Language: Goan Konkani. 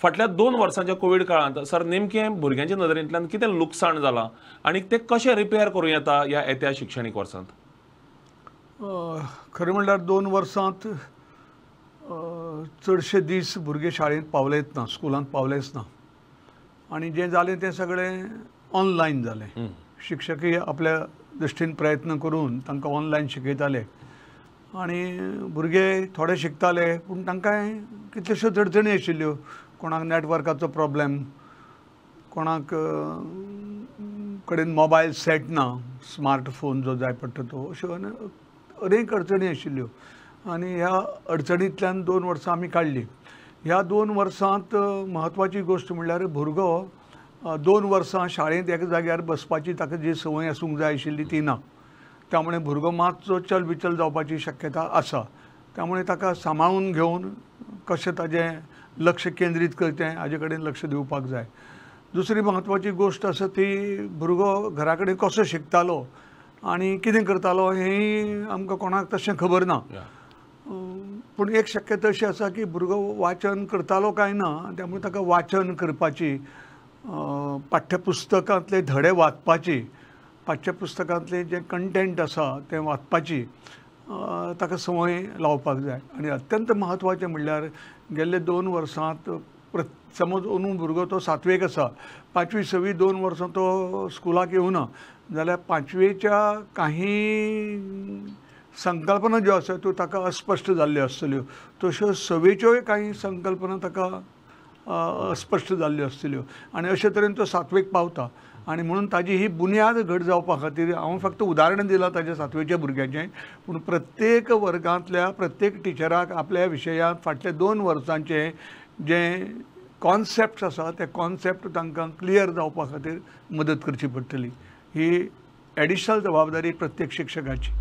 फाटल्या 2 वर्सांच्या कोवीड काळांत सर नेमकें भुरग्यांच्या नदरेंतल्यान कितें लुकसाण जालां आनी तें कशें रिपेर करूं येता ह्या येत्या शिक्षणीक वर्सांत? खरें म्हणल्यार 2 वर्सांत चडशे दीस भुरगे शाळेंत पावलेच ना, स्कुलांत पावलेच ना आनी जें जालें तें सगळें ऑनलायन जालें. शिक्षकय आपल्या दृश्टीन प्रयत्न करून तांकां ऑनलायन शिकयताले आनी भुरगे थोडे शिकताले, पूण तांकांय कितल्योश्योच अडचणी आशिल्ल्यो. कोणाक नॅटवर्काचो प्रॉब्लेम, कोणाक कडेन मोबायल सेट ना, स्मार्टफोन जो जाय पडटा तो, अश्यो अनेक अडचणी आशिल्ल्यो आनी ह्या अडचणींतल्यान 2 वर्सां आमी काडलीं. ह्या 2 वर्सांत म्हत्वाची गोश्ट म्हणल्यार भुरगो 2 वर्सां शाळेंत एका जाग्यार बसपाची ताका जी संवय आसूंक जाय आशिल्ली ती ना. त्यामुळे भुरगो मातसो चलबिचल जावपाची शक्यता आसा. त्यामुळे ताका सांबाळून घेवन कशें ताजें लक्ष केंद्रीत करचें हाजे कडेन लक्ष दिवपाक जाय. दुसरी म्हत्वाची गोश्ट आसा ती भुरगो घरा कडेन कसो शिकतालो आनी कितें करतालो हेंय आमकां कोणाक तशें खबर ना. पूण एक शक्यता अशी आसा की भुरगो वाचन करतालो काय ना, त्यामुळे ताका वाचन करपाची, पाठ्यपुस्तकांतले धडे वाचपाची, पाठ्यपुस्तकांतले जे कंटेंट आसा तें वाचपाची ताका संवय लावपाक जाय. आनी अत्यंत म्हत्वाचें म्हणल्यार गेल्ले 2 वर्सांत समज अंदू भुरगो तो 7वेक आसा, 5वी 6वी 2 वर्सां तो स्कुलाक येवना जाल्यार 5वेच्या काही संकल्पना ज्यो आसा त्यो ताका अस्पश्ट जाल्ल्यो आसतल्यो, तश्यो 6वेच्योय काही संकल्पना ताका अस्पश्ट जाल्ल्यो आसतल्यो आनी अशे तरेन तो 7वेक पावता. आनी म्हणून ताजी ही बुन्याद घट जावपा खातीर हांव फक्त उदाहरण दिलां ताज्या 7वेच्या भुरग्याचें, पूण प्रत्येक वर्गांतल्या प्रत्येक टिचराक आपल्या विशयांत फाटल्या 2 वर्सांचें जे कॉन्सेप्ट आसा ते कॉन्सेप्ट तांकां क्लियर जावपा खातीर मदत करची पडटली. ही एडिशनल जबाबदारी प्रत्येक शिक्षकाची.